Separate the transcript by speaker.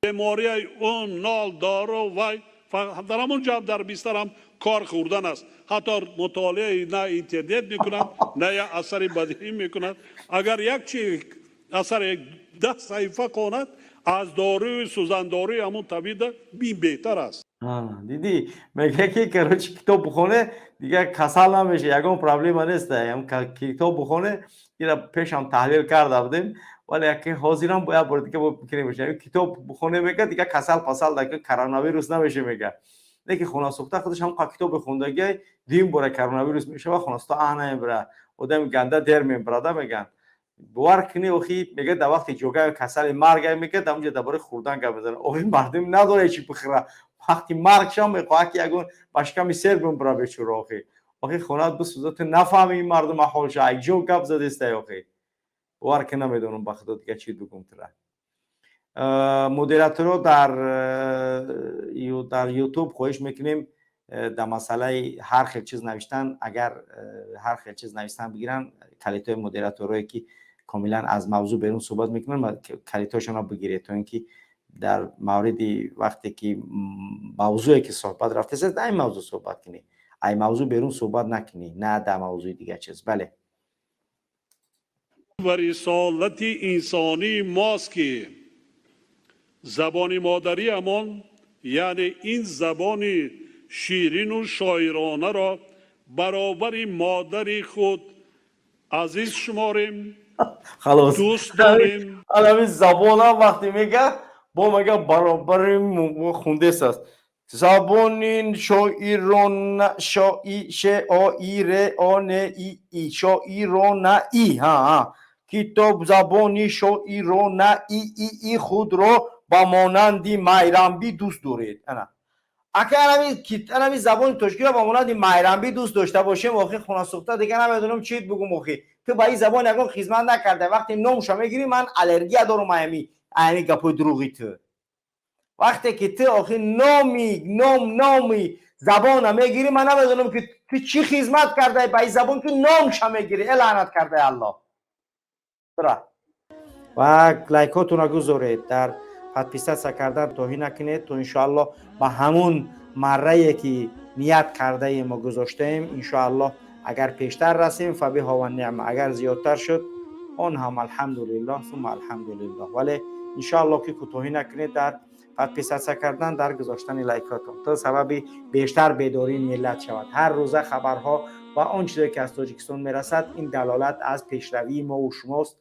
Speaker 1: Бемории он нол дору вай дар ҳамон ҷо дар бистарам кор хӯрдан аст. Ҳатто мутолиаи на интернет мекунад, на як асари бадиӣ мекунад. Агар як чи асари 10 саҳифа хонад, аз доруи сӯзандоруи ҳамон табиба бин беҳтар аст.
Speaker 2: Дидӣ, мега ки, короче, китоб бухоне, дигар касал намеша, ягон проблема нест. Китоб бухоне. Ира пешам таҳлил карда будем, вале яке ҳозирам бояд бори дига бикунем. Китоб бухоне, мега, дига касал пасал, коронавирус намеша, мега. Леки хонасӯхта худаш ҳам китоби хондагиай, дуюм бора коронавирус мешава, хонасӯхта аҳ намебара. Одами ганда дер мебарада, меган. Бовар кунӣ, охи, мега, дар вақти ҷога касали марга, мега, дар онҷа дар бораи хӯрдан гап мезанад. Охи, мардум надорад чи бихӯра. Вақти маргшам мехоҳад, ки ягон ба шиками сер бимбара, бечора. Охи, хонаат бисӯза, ту нафаҳми ин мардум аҳолша айҷо гап задестай. Охи, бовар ки намедонам, ба худо, дига чӣ бигум тура. Модераторо дар Ютуб хоҳиш мекунем, дар масъалаи ҳар хел чиз навиштан, агар ҳар хел чиз навиштан бигиранд, калитҳои модераторое, ки комилан аз мавзӯъ берун суҳбат мекунанд, калитҳошонро бигиред, то ин ки дар мавриди вақте ки мавзӯе ки суҳбат рафтааст, дар ин мавзӯъ суҳбат кунӣ, ай мавзӯъ берун суҳбат накунӣ, на дар мавзӯи дигар чиз. Бале.
Speaker 1: Ва рисолати инсонии мост, ки забони модариамон, яъне ин забони ширину шоиронаро баробари модари худ азиз шуморем,
Speaker 2: Халос.
Speaker 1: дӯст дорем.
Speaker 2: Алами забонам вақте мега, бо мега, баробари хундес аст. Забони шоирона, шои, шоиронии, шоиронаи, ҳа, китоб забони шоиронаии худро ба монанди Майрамбӣ дӯст доред. Ана ака, анами забони тоҷикиро ба монанди Майрамбӣ дӯст дошта бошем. Охи, хонасӯхта, дига намедонам чит бугум. Охи, ту ба ин забон ягон хизмат накарда. Вақте номша мегирӣ, ман аллергия дорум аями гапои дурӯғи ту. Вақте ки ту, охи, номи ном номи забона мегирӣ, ман намедонам, ки ту чӣ хизмат кардай ба ин забон, ки номша мегирӣ. Э, лаънат кардай Аллоҳ тура. Ва лайкотонро гузоред, дар подписаться кардан тоҳӣ накунед, то иншоаллоҳ ба ҳамун маррае, ки ният кардаем мо гузоштаем, иншоаллоҳ, агар пештар расем, فبها ونعمت, агар зиёдтар шуд, он ҳам алҳамдулиллоҳ сумма алҳамдулиллоҳ. Вале иншоаллоҳ, ки кӯтоҳӣ накунед дар подписаться кардан, дар гузоштани лайкотон, то сабаби бештар бедории миллат шавад. Ҳар рӯза хабарҳо ва он чизе, ки аз Тоҷикистон мерасад, ин далолат аз пешравии мову шумост.